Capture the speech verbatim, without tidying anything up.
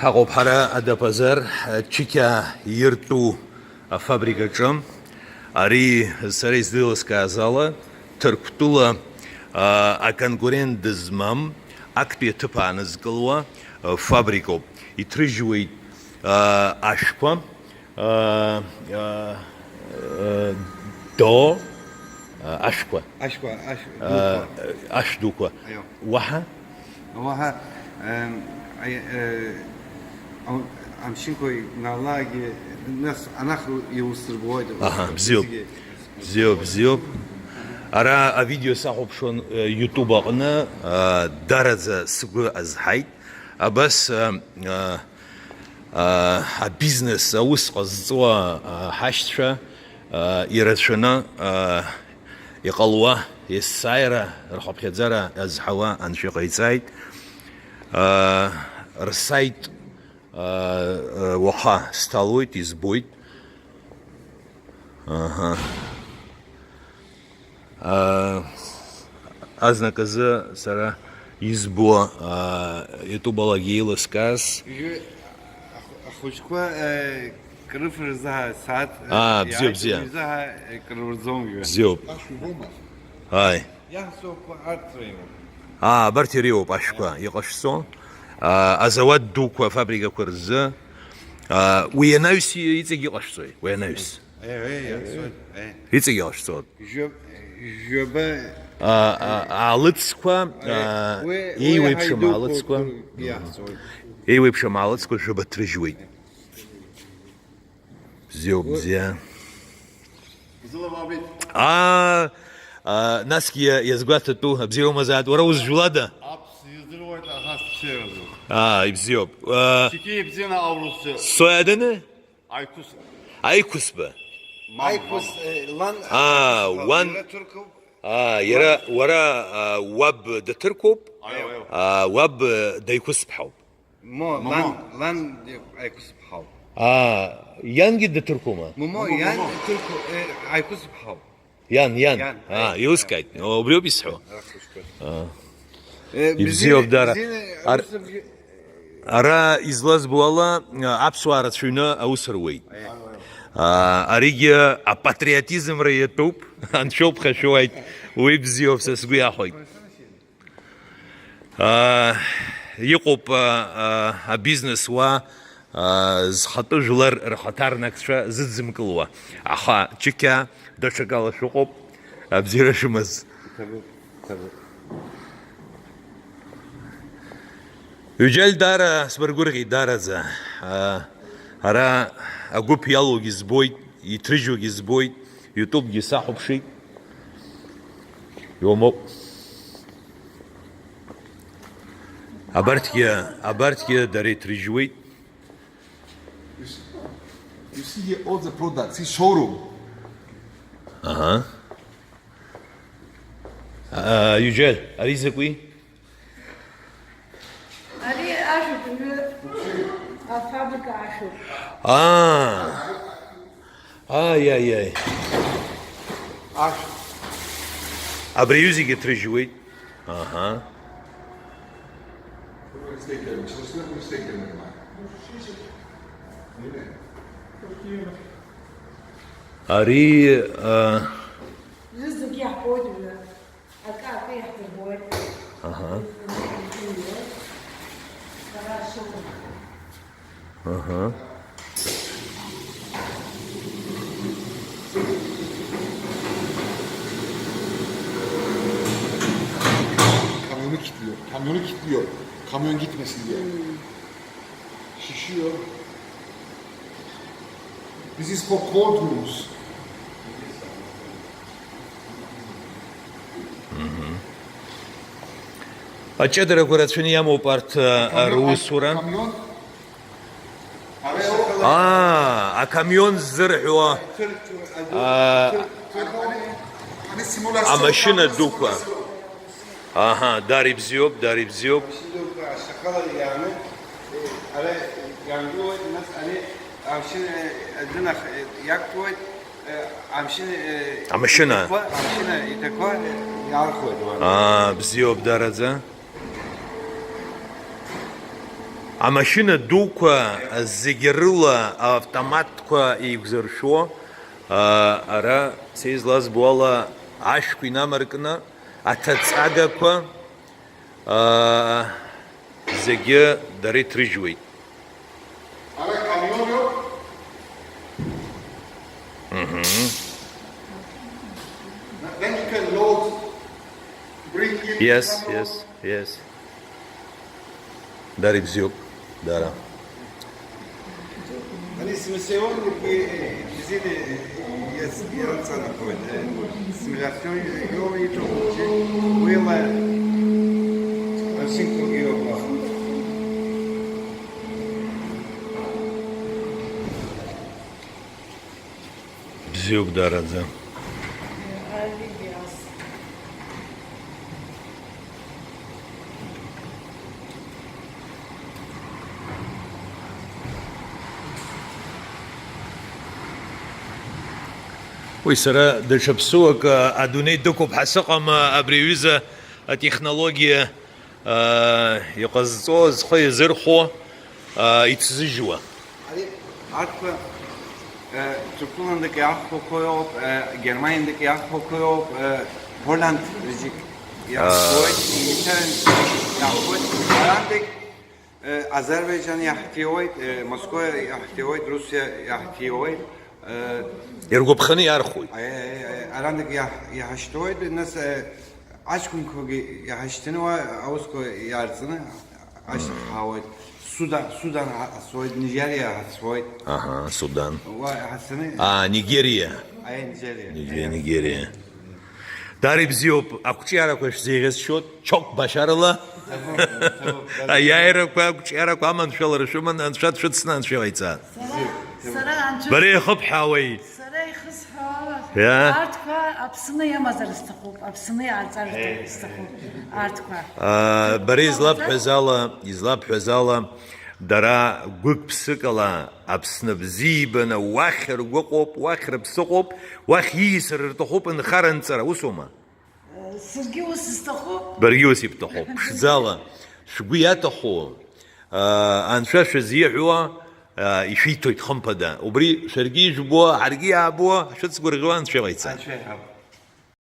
Ҳаҟоуп ҳара адапазар, чықьаа иртәу афабрикаҿы. Ари, сара излеилыскааз ала, Ҭырқәтәыла, а, аконкурент дызмам, актәи аҭыԥ аанызкылуа, а, фабрикоуп. Иҭрыжьуеит, а, ашәқәа, а, а, а, до, а, ашәқәа. Ашәқәа, ашә А, дуқәа. Ашә дуқәа. Аио. Уаҳа? Уаҳа, эм, аи-, э, ам-, амшынқәа иналагьы, нас анахь иусырбоит. Аҳа, бзиоуп. Зегьы. Бзиоуп, бзиоуп. Ара авидео сахәаԥшуан, э, YouTube аҟны, э, дараӡа сгәы азҳаит. Абас, э, э, э, абизнес аус ҟазҵо, э, ҳашьцәа, э, ирацәаны, э, иҟалуа, есааира рхыԥхьаӡара азҳауа анцәа иҟаиҵааит. Э, рсайт, э, э, уаха сҭалоит, избоит. Аҳа. А, азнык азы сара избо, а, итубалагьы еилыскааз. Ҩы-, ахә-, ахәыҷқәа, э, крыф рзаҳа сааҭ, э, Аа, бзиоуп, иааит, бзиа. Уи заҳа, э, крырӡом ҩы. Бзиоуп. Ашәи бома? Ааи. Иаҳзоуқәа арҭ реиуоуп. Аа, абарҭ иреиуоуп ашәқәа иҟашәҵо. Аа, азауад дуқәа, афабрикақәа рзы. Аа, уи анаҩс иҵегь иҟашәҵои? Уи анаҩс. Е, е, е, е. Иҵегь иҟашәҵоит. Жәаб-, жәаба. А, а, аалыцқәа, Е, а, уи, уи еиуеиԥшым ҳаидуқәа аалыцқәа. Иаҳҵоит. Еиуеиԥшым аалыцқәа жәаба ҭрыжьуеит. Бзиоуп, бзиа. Зылабабит. Аа, а, насгьы иа-, иазгәаҭатәу, абзиа умазаат, уара узжәлада? Аԥс издыруеит, аха сҽеиразу. Аа, ибзиоуп. А, Чики ибзианы аурысцәа. Сояданы? Айқәыс. Аиқәысба. Мам, Аиқәыс, мам. Э, лан Аа, Аиқәысба, уан иара ҭырқәуп. Аа, иара, уара, а, уаб дыҭырқәуп? Аио, аио. А, уаб, э, даиқәысԥҳауп. Мо, Момо. Лан, лан Аиқәысԥҳауп. Аа, иангьы дыҭырқәума? Момо, Момо, иан момо. Ҭырқәу, э, Аиқәысԥҳауп. Иан, иан. Иан, Аа, аи, илыскааит. О, убриоуп исҳәо. Арахь сышьҭоуп. Аа. Э, Ибзиоуп, бзиа, дара. Бзиа, Ар-, усыргьы- Ара излазбо ала, аԥсуаа рацәаҩны аус руеит. Аиа. Аа, аригьы апатриотизмра иатәуп, анцәоуп хашәуаит, уи бзиоуп, са сгәы иахәеит. Аа, иҟоуп, аа, аа, абизнес уа, аа, зхатәы жәлар рхаҭарнакцәа зыдзымкылуа, аха чықьаа даҽакала шәыҟоуп, абзиара шәымаз. Иҭабуп, иҭабуп. Ҩџьал даара сбыргәырӷьеит, даараӡа. Аа, ара агәыԥ иалоугьы збоит, иҭрыжьуагьы збоит, YouTube-гьы сахәаԥшит. Иумоуп. Абарҭгьы, абарҭгьы дара иҭрыжьуеит. You see, you see here all the products, see showroom. Аҳа. А, Иуџьал, ари закәи? Ари ашәаҳәаҩы афабрика ашәоуп. Аа. Ааи, ааи, ааи. Ашә. Абри аҩы зегьы ҭрыжьуеит. Аҳа. Ари, а, Зегьы иаҳбоит уи. Акы, акы иаҳдырбоит. Аҳа. Ара сыҟоуп. Аҳа. Kamyonu kilitliyor. Kamyonu kilitliyor. Kamyon gitmesin diye. Hmm. Şişiyor. This is for cold rooms. Мгм. Аҷыдарақәа рацәаны иамоуп арҭ, а, русура. Камион. Аа, акамион ззырҳәо, аа, амашьына дуқәа. Аҳа, дара ибзиоуп, дара ибзиоуп. Амшьына дуқәа ашьахәала иааны, ара иангылоит, нас ари амшьына, адәы нах, иақәтәоит, амшьына, Амашьына. Иҭақәа, амшьына иҭақәа иаархуеит уа. Аа, бзиоуп, дараӡа. Амашьына дуқәа зегьы рыла автоматқәа еиқәзыршәо, а, ара, са излазбо ала, ашәқәа инамаркны, аҭаҵагақәа, а, зегьы дара иҭрыжьуеит. Ара камион иоуп. Мгм. Then you can load, bring it. Yes, yes, yes. Дара ибзиоуп, дара. Ани смысл, э, бзианы, э, иац-, иаанҵәан акәын, э, симулиацион, э, иоуеит, уи ла, асинкугьы иоуп. Бзиоуп, дараӡа. Уи сара даҽа ԥсуак, а, адунеи дықәуп ҳәа сыҟам, а, абри аҩыза атехнологиа, а, иҟазҵо, зхы иазырхәо, а, иҭзыжьуа. Ари, арҭқәа, э, Ҭырқәтәылантәи иаахәақәоу иоуп, э, Германиантәи иаахәақәоу иоуп, э, Ҳолланд рзы иаахәоит, Аа. Ингилтерантәи иаахәоит, Ҳолландтәи, э, Азербайџан иаҳҭиуеит, э, Москва иаҳҭиуеит, Русиа иаҳҭиуеит, э, Иргәаԥханы иархәоит. Э, э, э, арантәи иаҳ-, иаҳашьҭуеит, нас, э, аҷкәынқәагьы иаҳашьҭны уа аусқәа иаарҵаны ашьҭахь ҳаауеит. Судан, Судан ҳа-, ҳацоит, Нигериа ҳацоит. Аҳа, Судан. Уа ҳацаны. Аа, Нигериа. Аиа, Нигериа. Нигериа, Нигериа. Дара ибзиоуп, ақәҿиарақәа шәзеиӷьасшьоит, чок башарала. Ҭабуп, ҭабуп, ҭабуп. Аиааирақәа, ақәҿиарақәа аманшәалара шәыман, Анцәа дшәыцны, Анцәа иҟаиҵа. Сара, сара анцәа Бара ихыбҳәаауеи? Сара ихысҳәаауа, Иа? Арҭқәа Аԥсны иамазар сҭахуп, Аԥсны иааҵар Е. Сҭахуп, арҭқәа. А, бара излабҳәаз ала, излабҳәаз ала, дара гәык-ԥсык ала Аԥсны бзиа ибаны, уахь ргәы ыҟоуп, уахь рыԥсы ыҟоуп, уахь ииасыр рҭахуп нхара-нҵыра, усоума? Саргьы ус сҭахуп. Баргьы ус ибҭахуп. Ԥшӡала, шәгәы иаҭаху, а, Анцәа шәызиҳәо, а, ишәиҭоит, хымԥада. Убри шәаргьы ижәбо, ҳаргьы иаабо, ҳшәыцгәырӷьо Анцәа иҟаиҵа. Анцәа иҳәап.